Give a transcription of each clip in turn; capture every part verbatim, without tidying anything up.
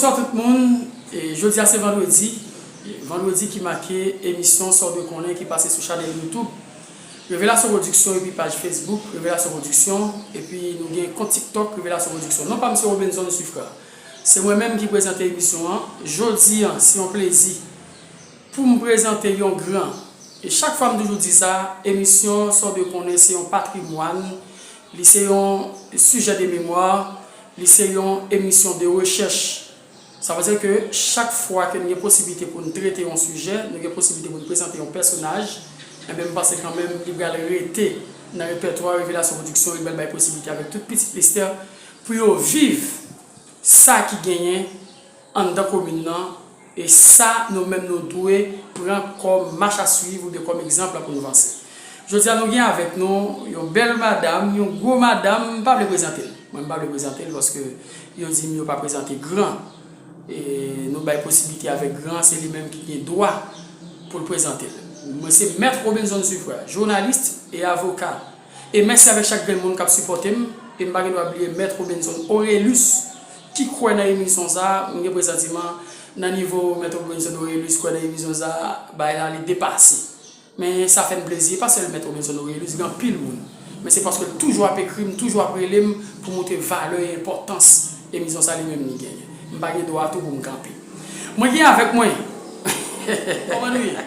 Bonswa tout moun. E, jodi a se vandredi. Vandredi ki make emisyon Sa w dwe konnen ki pase sou chanèl YouTube Revelasyon Production epi paj Facebook Revelasyon Production. Epi nou gen kont TikTok Revelasyon Production. Non pa m se Robenson Suffrard. Se mwen menm ki prezante emisyon an. Jodi a, se yon plezi pou m prezante yon gran. E chak fwa m toujou di sa, emisyon Sa w dwe konnen se yon patrimwàn, li se yon sijè de memwa, li se yon emisyon de rechèch. Sa vle di ke chak fwa ke nou gen posiblite pou n trete yon sijè, nou gen posiblite pou n prezante yon pèsonaj, enben, m panse kanmenm li pral rete nan repètwa Revelasyon Production, li pral bay posiblite avèk tout pitit Lestè pou yo viv sa ki genyen anndan komin nan, e sa nou menm nou dwe pran kòm mach a swiv oubyen kòm egzanp pou nou vanse. Jodi a, nou gen avèk nou yon bèl madanm, yon gwo madanm, m pa vle prezante l. Mwen, m pa vle prezante l paske yo di m yo pa prezante gran. E nou bay posiblite avèk gran, se li menm ki gen dwa pou l prezante l. Mwen se Mèt Robenson Suffrard, jounalis e avoka. E mèsi avèk chak grenn moun k ap sipòte m. E m pa gen dwa bliye Mèt Robenson Orelus ki kwè nan emisyon sa a. M gen presantiman nan nivo Mèt Robenson Orelus kwè nan emisyon sa a, bagay la li depase. Men sa fè n plezi, e pa sèl Mèt Robenson Orelus, gen anpil moun. Men se paske l toujou ap ekri m, toujou ap rele m pou montre valè e enpòtans emisyon sa li menm li genyen. M pa gen dwa tou pou m kanpe. Mwen gen avèk mwen. Kòman nou ye?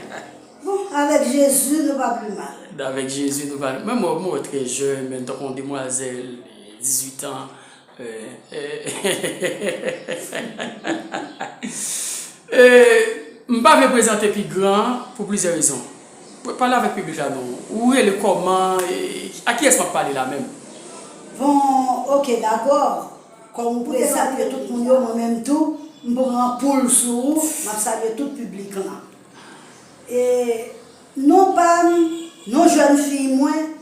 Bon, avèk Jezi, nou pa pi mal. Avèk Jezi, nou pa. Men mwen, mwen trè jèn, men tankou yon demwazèl, dizuit an. Eh, eh. Eh, m pa vle prezante pi gran pou plizyè rezon. Pale avèk piblik la non. Ou rele kòman, eh, a kiyès m ap pale la menm? Bon, oke, dakò. Kòm ou prezante tout moun yo, mwen menm tou, m pran poul sou ou, m ap salye tout piblik lan. E non pa m, non jèn fi mwen,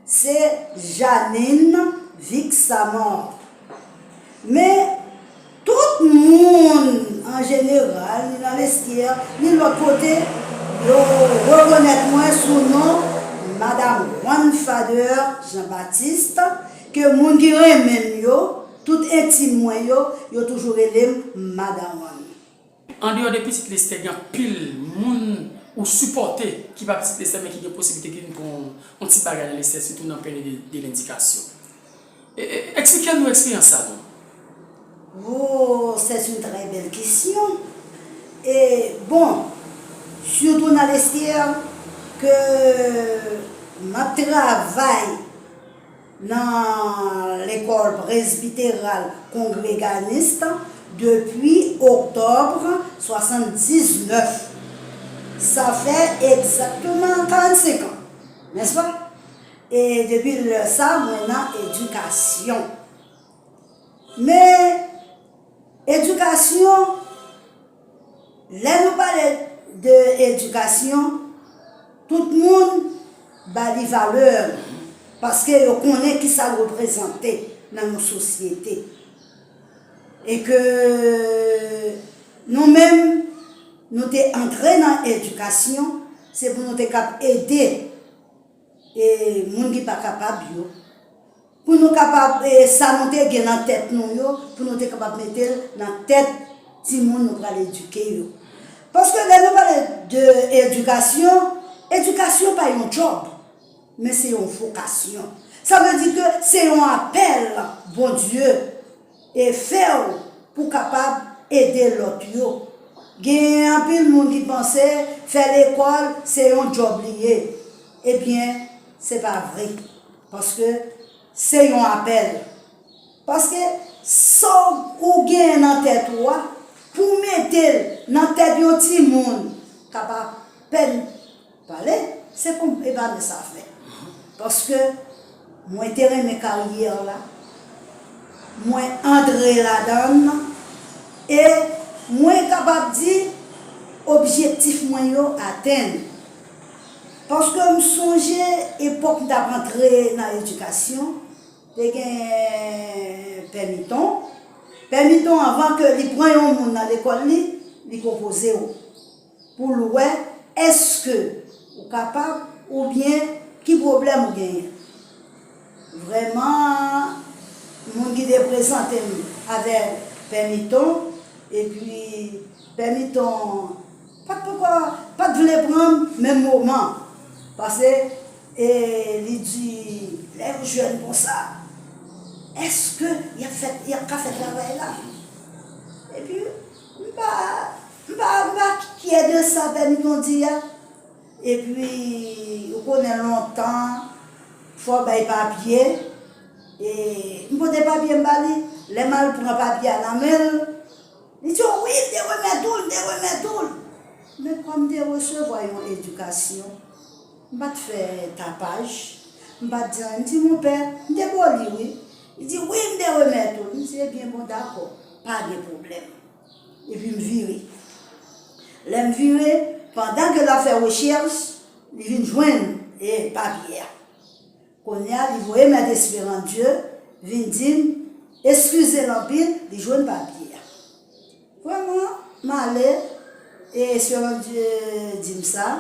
se Janine Vixamor. Men, tout moun an jeneral, ni nan Lestyè, ni lòt kote, yo rekonèt mwen sou non Madam Juan Fader Jean Baptiste, ke moun ki renmen m yo, tout entim mwen yo, yo toujou rele m Madan Juan. Andeyò de Pitit Lestè, gen anpil moun ou sipòte ki pa Pitit Lestè, men ki gen posiblite ki vin pran yon ti bagay nan Lestè, sitou nan pènye de, de lendikasyon. E, e, eksplike nou eksperyans sa non. Oh, c'est une très belle question. E, bon, sitou nan Lestyè, ke m ap travay nan lekòl presbiteral kongreganis depi oktòb swasanndiznèf. Sa fè egzakteman karannsenk an, nèspa? E depi lè sa, mwen nan edikasyon. Men, edikasyon, lè nou pale de edikasyon, tout moun ba li valè, paske yo konnen kisa l reprezante nan yon sosyete. E ke nou menm, nou te antre nan edikasyon, se pou nou te kab ede e moun ki pa kapab yo. Pou nou kapab, e sa nou te gen nan tèt nou yo, pou nou te kapab mete l nan tèt timoun nou pral edike yo. Paske lè nou pale de edikasyon, edikasyon pa yon djòb, men se yon vokasyon. Sa vle di ke se yon apèl Bondye e fè w pou kapab ede lòt yo. Gen anpil moun ki panse fè lekòl se yon djòb li ye. Ebyen, se pa vre. Paske se yon apèl. Paske sa w genyen nan tèt ou a, pou w mete l nan tèt yon timoun, ka pa pèn pale, se pou m evalye sa fè. Paske mwen te renmen karyè la, mwen antre ladan l, e mwen kapab di objektif mwen yo atenn. Paske m sonje epòk m t ap antre nan edikasyon, te gen Pè Miton. Pè Miton, anvan ke li pran yon moun nan lekòl li, li konpoze w pou l wè èske ou kapab oubyen ki pwoblèm ou genyen. Vrèman, moun ki te prezante m avèk Pè Miton, Epi, Pè Miton pa t poko, pa t vle pran m menm moman. Paske, e, li di, lè yo jèn konsa, èske y ap fè, y ap ka fè travay la? Epi, m pa, m pa, m pa kyè de sa Pè Miton di a. Epi, ou konnen lontan, fò w bay papye. E, m pote papye m ba li. Lè m al pran papye a nan men l, li di, o wi, m te remèt ou l, m te remèt ou l. Men kòm m te resevwa yon edikasyon, m pa t fè tapaj, m pa t di anyen. M di, monpè, m te ba w li, wi. Li di, wi, m te remèt ou l. M di, ebyen, bon, dakò, pa gen pwoblèm. Epi m vire. Lè m vire, pandan ke l ap fè rechèch, li vin jwenn, e, papye a. Kounye a, li voye Mèt Esperandieu vin di m, eskize l anpil, li jwenn papye a. Vrèman, m ale, e Esperandieu di m sa.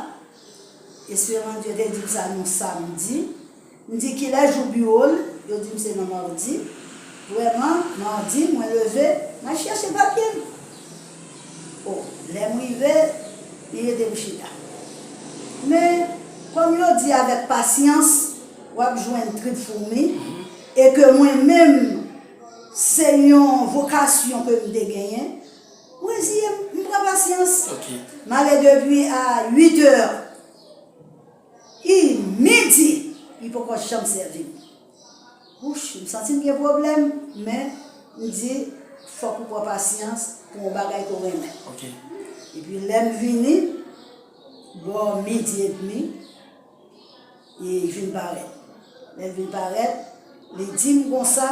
Esperandieu te di m sa yon samdi. M di, kilè jou biwo l? Yo di m se nan madi. Vrèman, madi, mwen leve, m al chèche papye m. O, lè m rive, li rete m chita. Men, kòm yo di avèk pasyans, w ap jwenn trip foumi, e ke mwen menm, se yon vokasyon ke m te genyen, m reziye m, m pran pasyans. M ale depi a uit è. I midi, li poko janm sèvi m. Wouch, m santi m gen pwoblèm, men m di, fòk ou pran pasyans pou yon bagay ke w renmen. Epi lè m vini, bò midi edmi, li vin parèt. Lè l vin parèt, li di m konsa,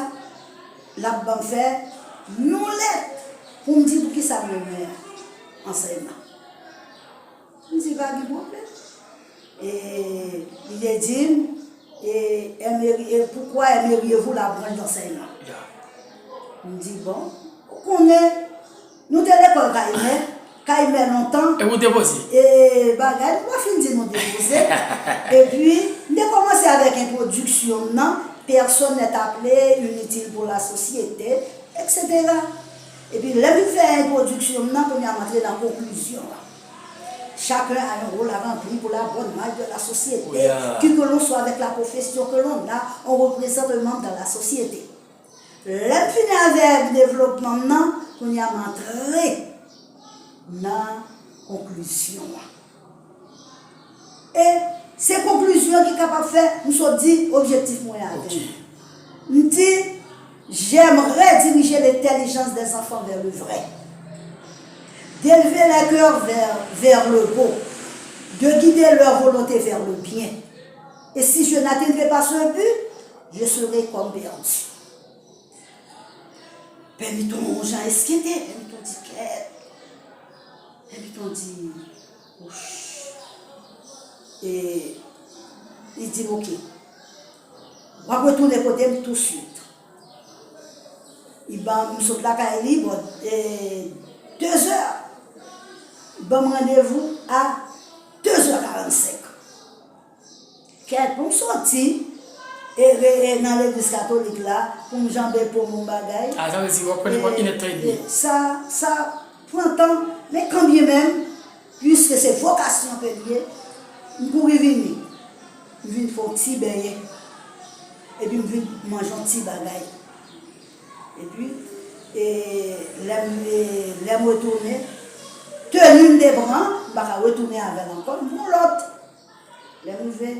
l ap ban m fè yon lèt pou m di poukisa m renmen ansèyman. M di, pa gen pwoblèm. E, li te di m, e, aimeriez, pourquoi aimeriez-vous la branche d'enseignement? M di, bon, ou konnen, nou te lekòl kay mè, kay mè lontan. E ou depoze? E, bagay, nou pa fin di nou depoze. Epi, m te kòmanse avèk entwodiksyon m nan, personne n'est appelé, inutile pour la société, et cetera. Epi, lè m fin fè entwodiksyon m nan, kounye a m antre nan konklizyon an. Chacun a un rôle à remplir pour la bonne marche de la société, qui que l'on soit avec la profession que l'on a, on représente un membre dans la société. Lè m fini avèk devlopman m nan, kounye a m antre nan konklizyon an. E se konklizyon ki kapab fè m sot di objektif mwen atenn. M di, j'aimerais diriger l'intelligence des enfants vers le vrai, d'élever les cœurs vers, vers le beau, de guider leur volonté vers le bien. Et si je n'atteindrai pas ce but, je serai comme perdu. Pè Miton jan eskente, Pè Miton di kèt. Pè Miton di, wouch. E li di m, oke, w ap retounen kote m touswit. Li ban m, m sot lakay li, bò, e, de zè. Li ban m randevou a de zè karannsenk. Kèt, pou m soti, e, e, e, nan legliz katolik la, pou m janbe po m yon bagay. A, sa vle di w ap pran yon inèdtan edmi. E, sa, sa pran tan, men kanmenm, piske se vokasyon ke l ye, m kouri vini. M vin fè yon ti benyen. Epi m vin manje yon ti bagay. Epi, e, lè m, e, lè m retounen, teni m te pran, m pa ka retounen avè l ankò, m pran lòt. Lè m rive,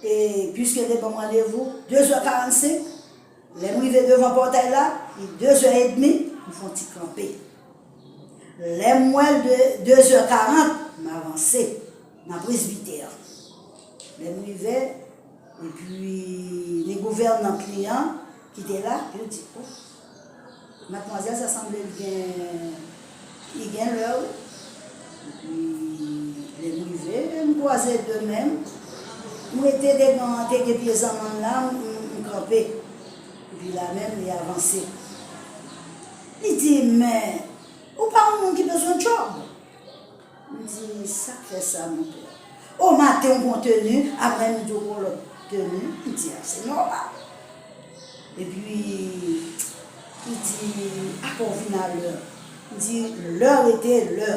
e, piske l te ban m randevou de zè karannsenk, lè m rive devan pòtay la, li de zè edmi, m fè yon ti kanpe. Lè m wè l de, de zè karant, m avanse nan presbitè. Lè m rive, epi ni gouvènant li an ki te la, yo di, o, madmwazèl sa sanble l gen, li gen lè, wi. Epi lè m rive, m kwaze de men m, m rete devan an, te gen pye zanmann la, m, m, m kanpe. Epi la menm, li avanse. Li di, men, ou pa yon moun ki bezwen djòb? M di, sa k fè sa, monpè? O maten, w gon teni, aprèmidi, w gon lòt teni. M di, a, se nòmal. Epi, li di, apre w vin alè. M di, lè rete lè.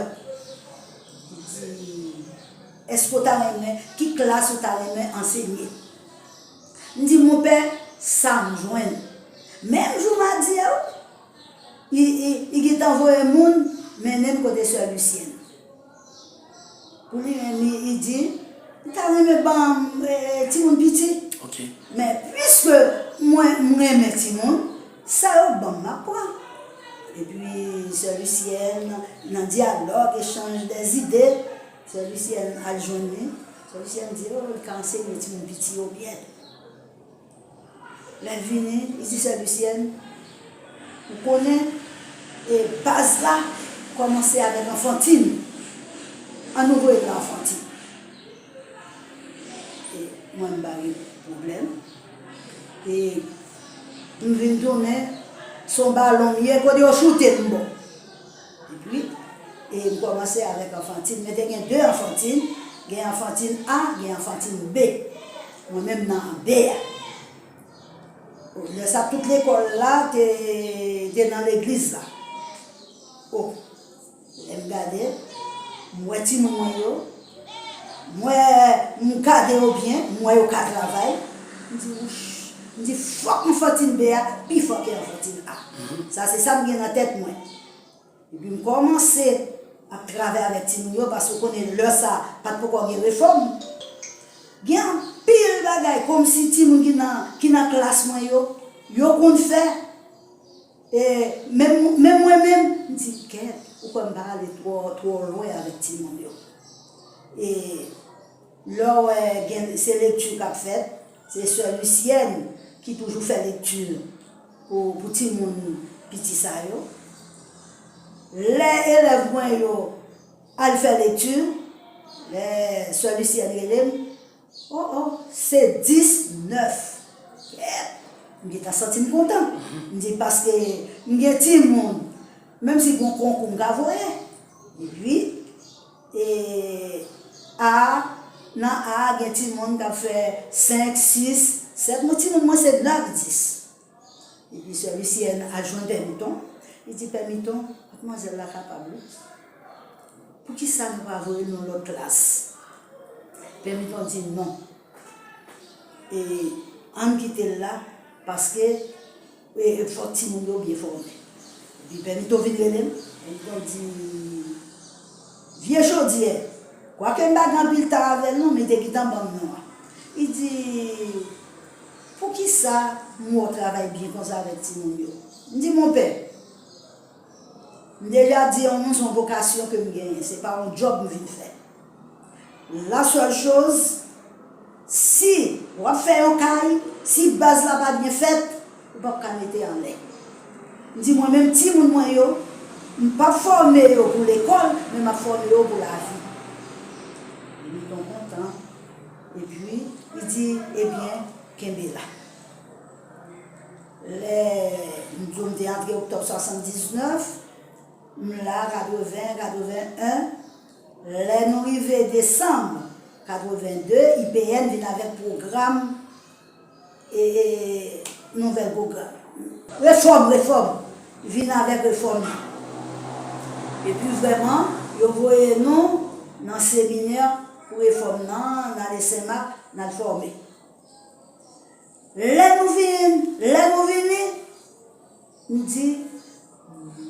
M di, èske w ta renmen, ki klas ou ta renmen ansenye? M di, mon pè, sa m jwenn. Menm jou m a di a, wi, li, li, li gentan voye moun mennen m kote sè Lucienne. Pou li menm, li, li di, m ta renmen ban m, eh, timoun piti. Men piske mwen, m renmen timoun, sa yo ban m, m ap pran. Epi, sè Lucienne, nan dyalòg, echanj dèzide, sè Lucienne al jwenn li. Sè Lucienne di, oh, li ka ansenye timoun piti yo byen. Lè l vini, li di, sè Lucienne, ou konnen, e baz la kòmanse avèk anfantin. Ann nou voye l nan anfantin. E mwen, m pa gen pwoblèm. E m vin tounen, se yon balon m ye, kote yo choute m, bon. Epi, e m kòmanse avèk anfantin. Men te gen de anfantin, gen anfantin A, gen anfantin B. Mwen menm nan B a. Lè sa, tout lekòl la te, te nan legliz la. O, lè m gade, m wè timoun mwen yo, m wè, m gade yo byen, m wè yo ka travay. M di, wouch, m di, fòk anfantin B a pi fò ke anfantin A. Sa se sa m gen nan tèt mwen. Epi m kòmanse ap travay avèk timoun yo, paske w konnen lè sa pa t poko gen refòm. Gen anpil bagay kòmsi timoun ki nan, ki nan klas mwen yo, yo konn fè. E menm, menm mwen menm, m di, kèt, ou kwè m pa ale twò, twò lwen avèk timoun yo. E lè w wè gen, se lekti k ap fèt, se sè Lucienne ki toujou fè lekti pou, pou timoun piti sa yo. Lè elèv mwen yo al fè lekti, lè sè Lucienne rele m, o, o, se dis nèf. Kèt! M gentan santi m kontan. M di, paske m gen timoun, menm si gon konkou m ka voye. Epi, e, A, nan A gen timoun k ap fè senk, sis, sèt, mwen timoun mwen se nèf, dis. Epi sè Lucienne al jwenn Pè Miton, li di, Pè Miton, madmwazèl la kapab, wi. Poukisa nou pa voye l nan lòt klas? Pè Miton di, non. E, ann kite l la, paske, e, e, fòk timoun yo byen fòme. Epi Pè Miton vin rele m, Pè Miton di, vye chodyè, kwake m pa gen anpil tan avè l non, men li te gentan ban m non an. Li di, poukisa m wè w travay byen konsa avèk timoun yo? M di, mon pè, m deja di w, non, se yon vokasyon ke m genyen, se pa yon djòb m vin fè. La seule chose, si w ap fè yon kay, si baz la pa byen fèt, ou p ap ka mete anlè. M di, mwen menm, timoun mwen yo, m p ap fòme yo pou lekòl, men m ap fòme yo pou lavi. Li kontan. Epi, li di, ebyen, kenbe la. Lè m di w m te antre oktòb swasanndiznèf, m la katreven, katreven en, lè nou rive desanm katreven de, I P N vin avèk pwogram, e, e, nouvèl pwogram. Refòm, refòm. Vin avèk refòm nan. Epi vrèman, yo voye nou nan seminè pou refòm nan, n ale Senmak, n al fòme. Lè nou vin, lè nou vini, m di,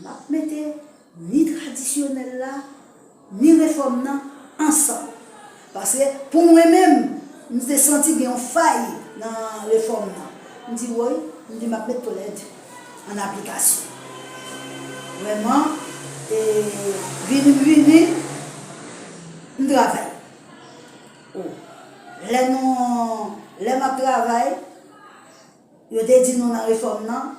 m ap mete ni tradisyonèl la, ni refòm nan ansanm. Paske pou mwen menm, m te santi gen yon fay nan refòm nan. M di, woy, m di, m ap met toulède an aplikasyon. Vrèman, e, vini m vini, m travay. O, lè nou, lè m ap travay, yo te di nou nan refòm nan,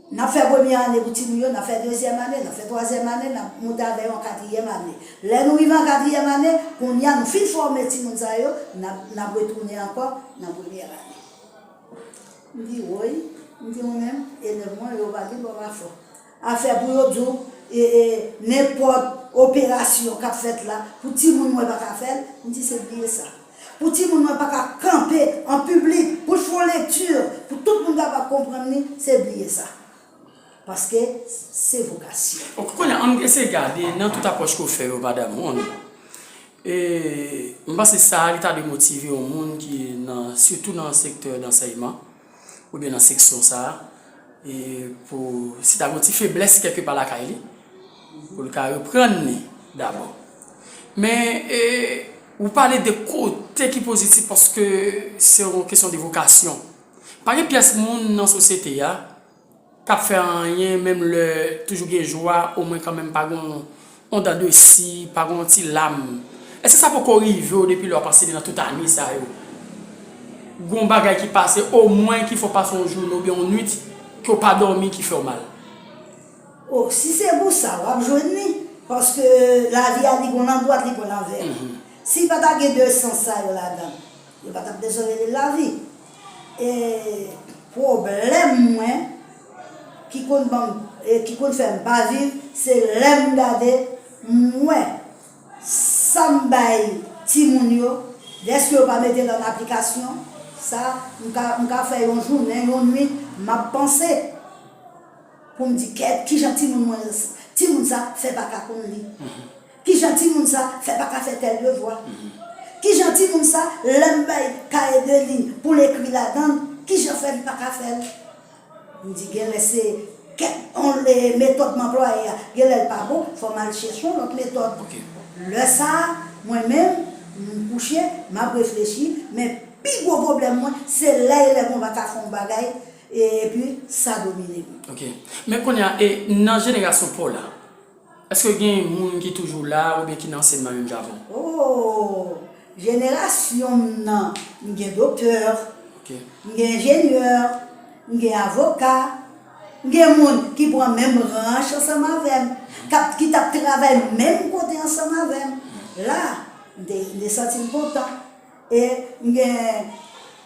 n ap fè premyè ane pou timoun yo, n ap fè dezyèm ane, n ap fè twazyèm ane, n ap moute avè yo an katriyèm ane. Lè nou rive an katriyèm ane, kounye a nou fin fòme timoun sa yo, n ap, n ap retounen ankò nan premyè ane. M di, woy, m di, mwen menm, elèv mwen yo pa gen dwa pa fò. Afè pou yo di w, e, e, nenpòt operasyon k ap fèt la, pou timoun mwen pa ka fè l, m di, se bliye sa. Pou timoun mwen pa ka kanpe an piblik, pou l fè yon lekti, pou tout moun kapab konprann li, se bliye sa. Paske se vokasyon. Ok, kounye a, ann eseye gade nan tout apwòch ke w fè yo, madanm Wonn. E, m panse sa a, li ta dwe motive yon moun ki nan, sitou nan sektè dansèyman, oubyen nan seksyon sa a, e pou, si ta gen yon ti feblès kèlkepa lakay li, pou l ka reprann li dabò. Men, e, ou pale de kote ki pozitif paske se yon kesyon de vokasyon. Pa gen pyès moun nan sosyete a k ap fè anyen, menm lè toujou gen jwa, omwen kanmenm pa gen yon, yon dan de si, pa gen yon ti lam. Èske sa poko rive w depi lè w ap anseye nan tout ane sa yo? Gen yon bagay ki pase, omwen ki fè w pase yon jounen oubyen yon nwit ke w pa dòmi ki fè w mal? O, si se pou sa, w ap jwenn li. Paske lavi a, li gon landwat, li gon lanvè. Si pa ta gen de sans sa yo ladan l, yo pa t ap bezwen rele l lavi. E pwoblèm mwen, ki konn ban m, e ki konn fè m pa viv, se lè m gade, m wè sa m bay timoun yo, dèske yo pa mete l an aplikasyon, sa, m ka, m ka fè yon jounen, yon nwit, m ap panse. Pou m di, kèt, kijan timoun mwen, timoun sa fè pa ka konn li? Kijan timoun sa fè pa ka fè tèl devwa? Kijan timoun sa, lè m bay kaye de liy pou l ekri ladan l, kijan fè li pa ka fè l? M di, genlè se kèt, on, e, metòd m anplwaye a, genlè l pa bon, fò m al chèche yon lòt metòd. Lè sa a, mwen menm, m kouche, m ap reflechi, men pi gwo pwoblèm mwen, se lè elèv mwen pa ka fè yon bagay, e, epi sa domine m. Ok. Men kounye a, e, nan jenerasyon pa w la, èske gen moun ki toujou la oubyen ki nan ansèyman menm jan avè w? O, jenerasyon m nan, m gen doktè, Ok. m gen enjenyè, m gen avoka, m gen moun ki pran menm branch ansanm avè m, k ap, ki t ap travay menm kote ansanm avè m. La, m te, m te santi m kontan. E m gen,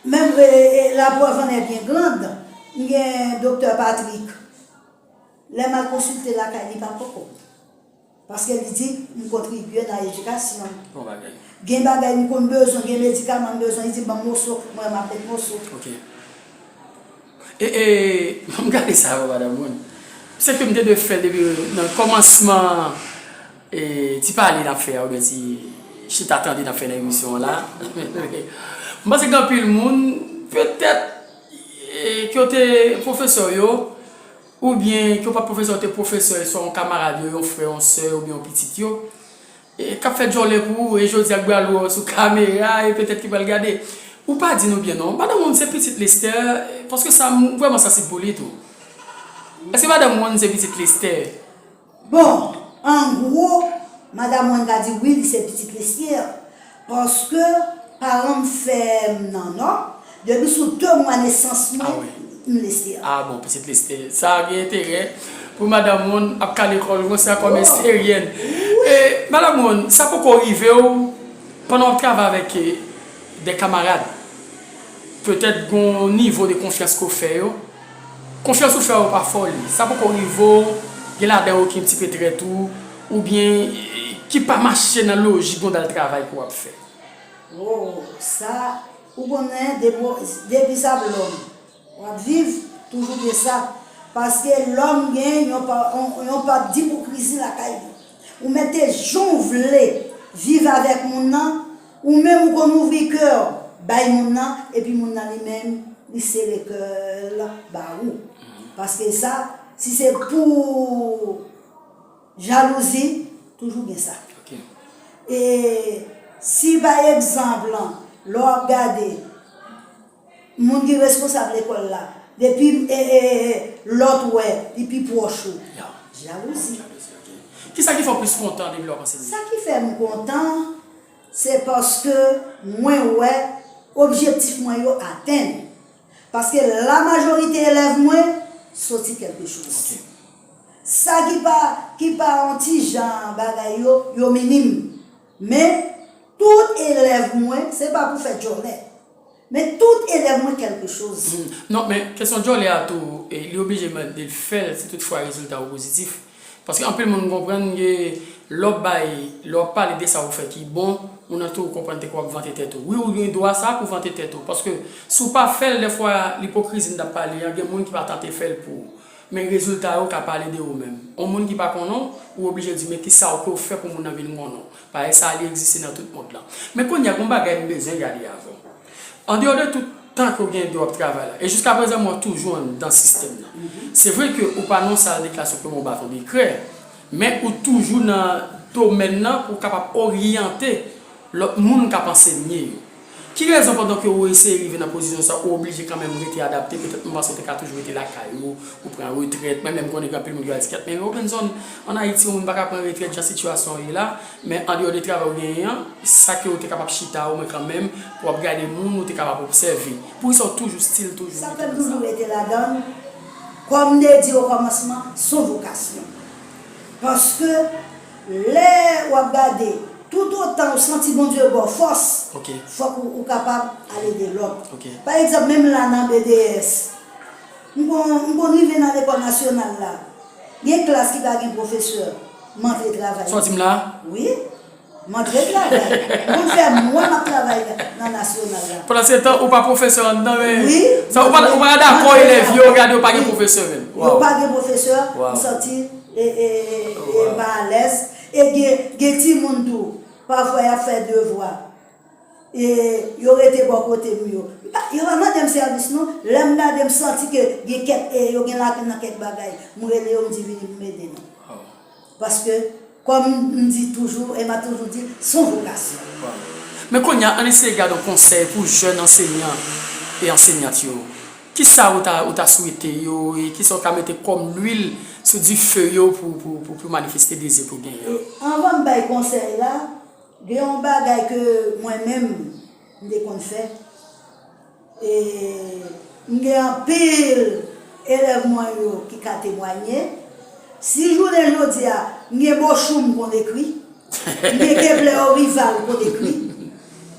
menm, e, e, la preuve en est bien grande, m gen doktè Patrick. Lè m al konsilte lakay li, pa poko. Paske li di, m kontribye nan edikasyon. Bon bagay. Gen bagay m konn bezwen, gen medikaman m bezwen, li di, ban m moso, mwen, m ap met moso. Ok. E, e, m gade sa yo, madanm Wonn. Se ke m te dwe fè l depi nan kòmansman, e, ti pale n ap fè a, oubyen ti chita tande n ap fè nan emisyon an la. M panse gen anpil moun, petèt, e, ke yo te pwofesè yo, oubyen ke w pa t pwofesè, w te pwofesè, swa yon kamarad yo, yon frè, yon sè, oubyen yon pitit yo, e k ap fè djòlè pou ou, e jodi a k pral wè w sou kamera, e petèt ki pral gade. Ou pa di nou byen non. Madanm Wonn se pitit Lestè, paske sa, m vrèman sansib pou li tou. Èske madanm Wonn se pitit Lestè? Bon, an gwo, madanm Wonn ka di wi, li se pitit Lestè. Paske paran m fè m nan Nò, depi sou de mwa nesans mwen, m Lestè. Ah bon, pitit Lestè. Sa gen enterè pou madanm Wonn ap kale kò l konsa kòm Esteryèn. E, madanm Wonn, sa poko rive w pandan w ap travay avèk, e, de kamarad? Petèt gon nivo de konfyans ke w fè yo. Konfyans ou fè yo pa fò li. Sa poko rive w, gen ladan yo ki yon ti pe trèt ou, oubyen, e, ki pa mache nan lojik gon dal travay ke w ap fè? O, sa, ou konnen, depi, depi sa lòm w ap viv, toujou gen sa. Paske lòm gen yon pa, yon, yon pa dipokrizi lakay li. Ou mete jan w vle viv avèk moun nan, ou menm ou konn ouvri kè w bay moun nan, epi moun nan li menm, li sere kè l ba ou. Paske sa, si se pou jalouzi, toujou gen sa. Ok. E si pa egzanp, lè w ap gade, moun ki responsab lekòl la, depi, e, e, e, lòt wè, li pi pwòch ou. Ya. Jalouzi. Kisa ki fè w plis kontan depi lè w ap anseye? Sa ki fè m kontan, se paske mwen wè objektif mwen yo atenn. Paske la majorite elèv mwen soti kèlke choz. Ok. Sa ki pa, ki pa yon ti jan bagay yo, yo minim. Men, tout elèv mwen, se pa pou fè djòlè. Men tout elèv mwen kèlke choz. Hmm. Non, men kesyon djòlè a tou, e, li oblije mande l fè l si toutfwa rezilta yo pozitif. Paske anpil moun konprann ke lè w ap bay, lè w ap pale de sa ou fè ki bon, moun nan tou konprann ke w ap vante tèt ou. Wi, ou gen dwa sa pou vante tèt ou. Paske si w pa fè l, dèfwa, ipokrizi m t ap pale a, gen moun ki pa tante fè l pou ou. Men rezilta yo ka pale de ou menm. Yon moun ki pa konnen w, ou oblije di, men kisa w ke w fè pou moun nan vin konnen w? Paske sa li egziste nan tout mond lan. Men kounye a, gen yon bagay m bezwen gade avè w. Andeyò de tout tan ke w gen dwe w ap travay la, e jiskaprezan mwen toujou anndan sistèm nan. Se vre ke ou pa nan yon sal de klas ou ke mwen w pa tonbe krè, men ou toujou nan domèn nan pou w kapab oryante lòt moun k ap ansenye yo. Ki rezon pandan ke ou eseye rive nan pozisyon sa, ou oblije kanmenm rete adapte? Petèt, m panse ou te ka toujou rete lakay ou, ou pran retrèt. Mwen menm konnen gen anpil moun ki va di, kèt, men Robinson, ann Ayiti, yon moun pa ka pran retrèt jan sitiyasyon an ye la, men andeyò de travay ou genyen an, sa ke ou te kapab chita omwen kanmenm, pou w ap gade moun, ou te kapab obsève. Poukisa ou toujou still, toujou Sa fè m toujou rete ladan l. Kòm m te di okòmansman, s on vokasyon. Paske lè w ap gade, toutotan ou santi Bondye ba w fòs, fòk ou, ou kapab ale de lòt. Pa egzanp, menm la nan B D S, m konn, m konn rive nan lekòl nasyonal la, gen klas ki pa gen pwofesè, m antre travay. Sa w di m la? Wi. M antre travay. M konn fè mwa m ap travay nan nasyonal la. Pandan se tan, ou pa pwofesè anndan, men Wi, sa, ou pa, ou pa dakò elèv yo, gade, yo pa gen pwofesè, men. Yo pa gen pwofesè, m santi e, e, e, e m pa alèz. E gen, gen timoun tou, pafwa y ap fè devwa. E yo rete bò kote m yo. M pa, yo pa mande m sèvis non. Lè m gade, m santi ke gen kèk, e, yo gen lakil nan kèk bagay, m rele yo, m di vini pou m ede nou. Paske, kòm m di toujou, e m ap toujou di, s on vokasyon. Men kounye a, ann eseye gade yon konsèy pou jèn ansenyan e ansenyant yo. Kisa ou ta, ou ta swete yo, e kisa ou ka mete kòm lwil sou dife yo pou, pou, pou, pou manifeste dezi pou genyen an? E anvan m bay konsèy la, gen yon bagay ke mwen menm, m te konn fè. E m gen anpil elèv mwen yo ki ka temwanye. Si jounen jodi a, m gen Bochou m konn ekri, m gen Kepler Orival konn ekri,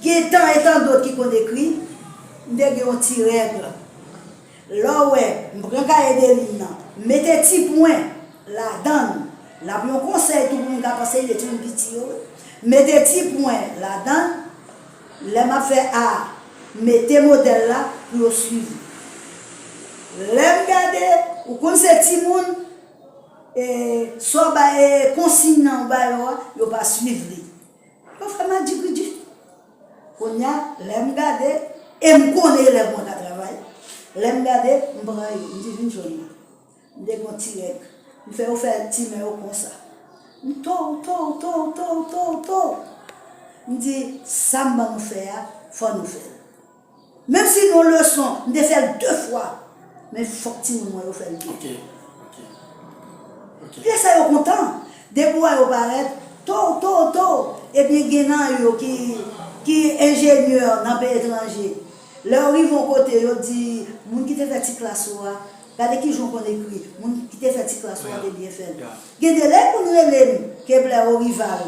gen tan e tan dòt ki konn ekri, m te gen yon ti règ. Lè w wè, m pran kaye de liy nan, m mete ti pwen ladan l. L ap yon konsèy tou pou moun k ap anseye timoun piti yo. M mete ti pwen ladan l. Lè m ap fè A, m mete modèl la pou yo swiv. Lè m gade, ou konn se timoun, e, sa w ba, e, konsiy nan ou ba yo a, yo pa swiv li. Yo fè madigidi. Kounye a, lè m gade, e m konnen elèv mwen ka travay, lè m gade, m pran yo, m di, "Vin jwenn mwen." M te gon ti règ. M fè yo fè ti men yo konsa. M tow, tow, tow, tow, tow, tow. M di, "Sa m ban nou fè a, fò nou fè l." Menm si nou leson, m te fè l de fwa, men fòk timoun mwen yo fè l byen. Ok, ok, ok. Lè sa yo kontan, depi w wè yo parèt, tow, tow, tow, ebyen gen nan yo ki, ki enjenyè nan peyi etranje. Lè yo rive yon kote, yo di, "Moun ki te fè ti klas ou a, gade kijan w konn ekri, moun ki te fè ti klas ou a te byen fè l." Gen de lè konn rele m, Kepler Orival,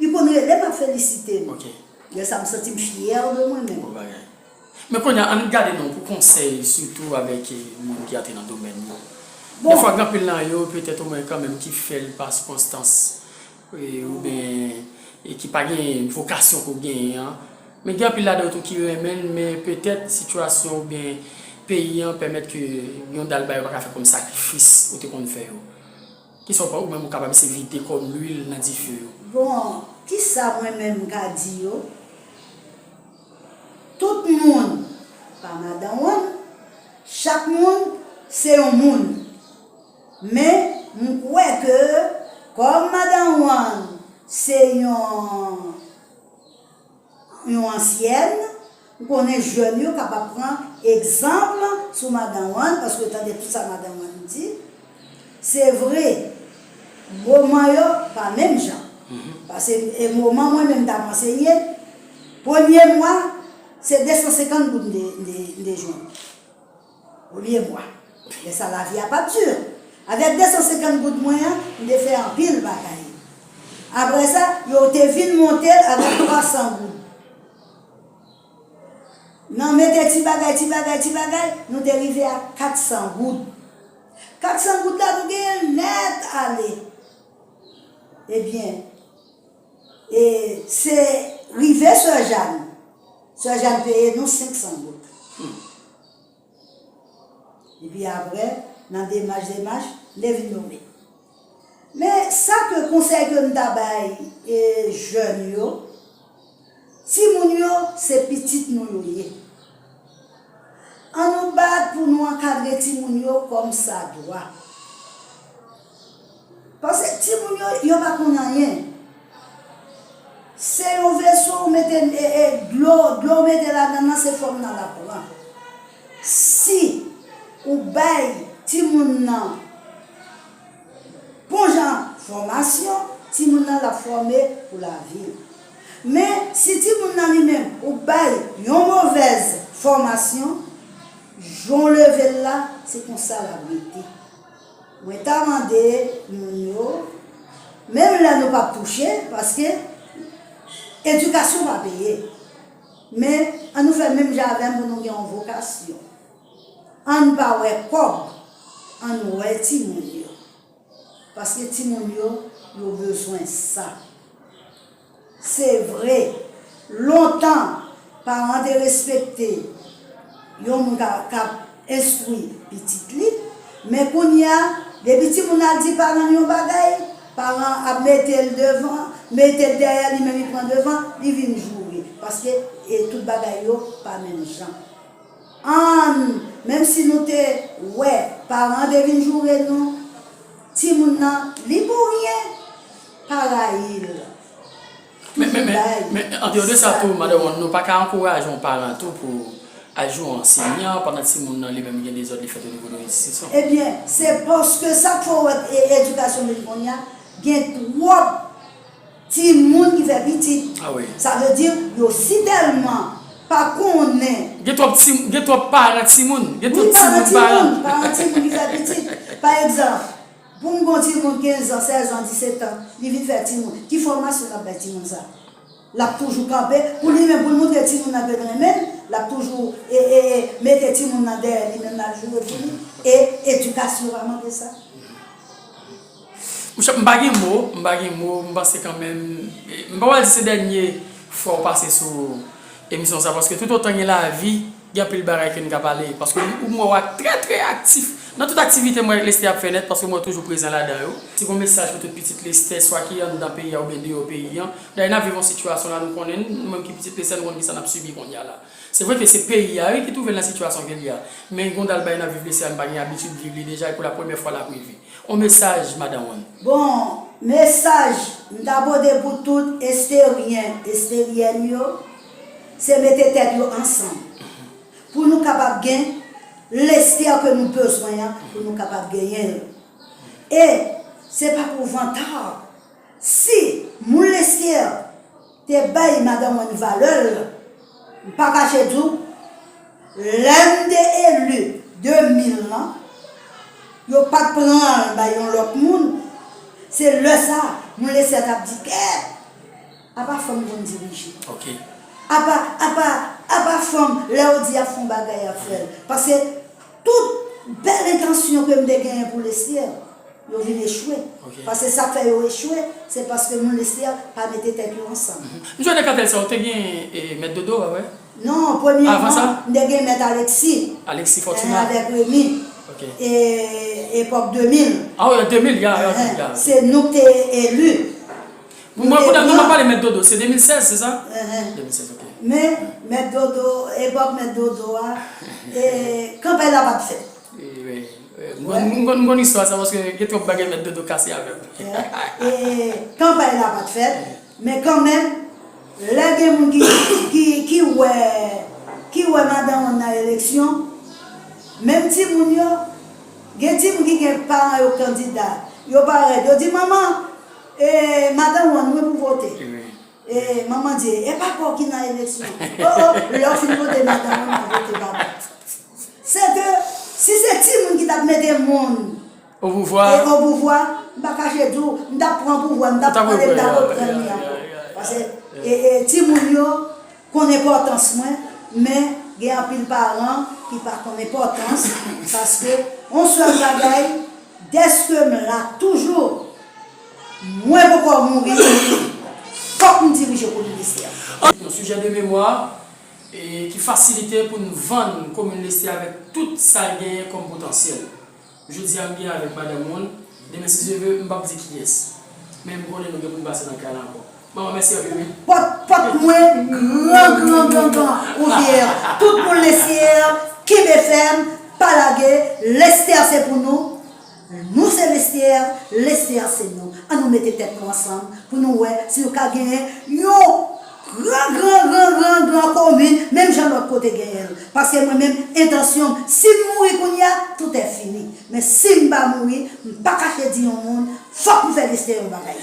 li konn rele m ap felisite m. Ok. Lè sa m santi m fyè de mwen menm. Bon bagay. Men kounye a, ann gade non pou konsèy, sitou avèk, eh, moun ki antre nan domèn yo. Bon. Defwa, gen anpil nan yo, petèt omwen kanmenm, ki fè l pa sikonstans, eh, oubyen, eh, ki pa gen vokasyon ke w genyen an. Men gen anpil ladan yo tou ki renmen l, men petèt sitiyasyon oubyen peyi an pèmèt ke yon dal bagay yo pa ka fè kòm sakrifis ou te konn fè yo. Kisa w pa, ou menm ou kapab se vide kòm lwil nan dife yo? Bon, kisa mwen menm m ka di yo? Tout moun pa madan Wann, chak moun se yon moun. Men, m kwè ke kòm madan Wann se yon yon ansyèn, m konnen jèn yo kapab pran egzanp sou madan Wann, paske tande tout sa madan Wann di. Se vre, moman yo pa menm jan. Paske, e, moman mwen menm t ap ansenye, premye mwa, se de san senkant goud m te, m te, m te jwenn. Premye mwa. Lè sa, lavi a pa t di. Avèk de san senkant goud mwen an, m te fè anpil bagay. Apre sa, yo te vin monte l avèk twa san goud. Nan mete ti bagay, ti bagay, ti bagay, nou te rive a kat san goud. Kat san goud la, nou genyen l nèt ale. Ebyen, e se rive Sè Jàn. Sè Jàn peye nou senk san goud. Epi apre, Nan demach, demach, m te vin nome. Men sa ke konsèy ke m ta bay e jèn yo, timoun yo se pitit nou yo ye. Ann nou bat pou nou ankadre timoun yo kòmsadwa. Paske timoun yo, yo pa konn anyen. Se yon veso ou mete e, e, dlo, dlo ou mete ladan nan, se fòm nan l ap pran. Si ou bay timoun nan bon jan fòmasyon, timoun nan l ap fòme pou lavi l. Men, si timoun nan li menm, ou bay yon movèz fòmasyon, jan w leve l la, se konsa l ap rete. Mwen ta mande moun yo, menm lè nou p ap touche, paske edikasyon pa peye. Men, ann nou fè menm jan avè m pou nou gen yon vokasyon. Ann pa wè kòb, ann wè timoun yo. Paske timoun yo, yo bezwen sa. Se vre, lontan, paran te respekte yon moun k ap, k ap enstwi pitit li, men kounye a, depi timoun al di paran l yon bagay, paran ap mete l devan, mete l dèyè, li menm li pran devan, li vin joure. Paske, e, tout bagay yo pa menm jan. Ann, menm si nou te wè paran an te vin joure nou, timoun nan, li pou ryen, pa rayi l. Men, men, men, men, an deyò de sa tou, madanm Wonn, nou pa ka ankouraje yon paran tou pou al joure yon ansenyan pandan timoun nan li menm gen dezòd li fèt o nivo de yon enstitisyon. Ebyen, se paske sa k fè w wè e, edikasyon vin kounye a, gen twòp timoun ki fè pitit. Ah wi. Sa vle di, yo si tèlman pa konnen. Gen twòp ti, gen twòp paran timoun. Gen twòp timoun paran. Wi, paran timoun, paran timoun ki fè pitit. Pa egzanp, pou m gon timoun kenz an, sèz an, disèt an, li vin fè timoun. Ki fòmasyon l ap bay timoun sa? L ap toujou kanpe pou li menm, pou l montre timoun nan ke l renmen l, l ap toujou e, e, e, mete timoun nan dèyè li menm, l ap joure pou li. E edikasyon pa mande sa. Monchè, m pa gen mo, m pa gen mo, m panse kanmenm, m pa pral di se dènye fwa w pase sou emisyon sa, paske toutotan gen lavi, gen anpil bagay ke n ka pale, paske ou m wè w trè, trè aktif nan tout aktivite mwen Lestè ap fè nèt, paske mwen toujou prezan ladan yo. Si gon mesaj pou tout pitit Lestè, swa ki anndan peyi a oubyen deyò peyi an, dayè n ap viv yon sitiyasyon la, nou konnen, nou menm ki pitit Lestè, nou konn kisa n ap sibi kounye a la. Se vre ke se peyi a, wi, ki twouve l nan sitiyasyon ke l ye a. Men gon dal bagay n ap viv Lestè a, m pa gen abitid viv li deja, e pou la premyè fwa l ap rive. On mesaj, madanm Wonn. Bon, mesaj m ta pote pou tout Esteryen, Esteryèn yo, se mete tèt yo ansanm. Pou nou kapab gen Lestè ke nou bezwen an, pou nou kapab genyen l. E se pa pou vanta. Si moun Lestè te bay madanm Wonn valè l, m pa kache di w, lè m te eli de mil lan, yo pa t pran l bay yon lòt moun, se lè sa a, moun Lestè t ap di, kèt, apa fanm konn dirije. Ok. Apa, apa, apa fanm, lè yo di y ap fè yon bagay, y ap fè l. Paske tout bèl entansyon ke m te genyen pou Lestè, yo vin echwe. Ok. Paske sa k fè yo echwe, se paske moun Lestè pa mete tèt yo ansanm. Mhm. M jwenn nan katèl sa, ou te gen, e, Mèt Dodo, pa vre? Non, premyèman, m te gen Mèt Alexis. Alexis Fortuna. Avèk Remy. Ok. E, epòk de mil. Ah wi, de mil, ya, ya, ya. Se nou k te eli. Mwen, mwen, nou pale Mèt Dodo, se de mil sèz, se sa? Enhen. De mil sèz, ok. Men, Mèt Dodo, epòk Mèt Dodo a, e, kanpay la pa t fèt. E, wi, wi. M konn, m konn, m konn istwa sa, paske gen twòp bagay Mèt Dodo kase avè m. E, e, kanpay la pa t fèt, men kanmenm, lè gen moun ki, ki, ki wè, ki wè madanm Wonn nan eleksyon, menm timoun yo, gen timoun ki gen paran yo kandida, yo parèt, yo di, manman, e, madanm Wonn, mwen pou vote. E, manman di, e pa pa w ki nan eleksyon. O, o, lè w fin vote madanm Wonn, m ap vote papa. Se ke, si se timoun ki t ap mete moun o pouvwa, e, o pouvwa, m pa kache di w, m t ap pran pouvwa, m t ap pran l, m t ap reprann li ankò. Paske, e, e, timoun yo konn enpòtans mwen, men gen anpil paran ki pa konn enpòtans, paske, yon sèl bagay, dèske m la toujou, mwen poko mouri, fòk m dirije komin Lestè. Yon sijè de memwa, e, ki fasilite pou n vann komin Lestè avèk tout sa l genyen kòm potansyèl. Jodi a m gen avèk madanm moun, demen si Dye vle m p ap di kiyès. Men m konnen nou gen pou n pase nan kay la ankò. Manman, mèsi anpil wi. Pòt pòt mwen gran gran gran gran ouvè. Tout moun Lesyè, kenbe fèm, pa lage. Lestè se pou nou. Nou se Lesyè, Lesyè se nou. Ann nou mete tèt nou ansanm pou nou wè si nou ka genyen yon gran gran gran gran gran komin menm jan lòt kote genyen l. Paske mwen menm entansyon m si m mouri kounye a tout è fini. Men si m pa mouri, m pa kache di yon moun fòk m fè Lesyè yon bagay.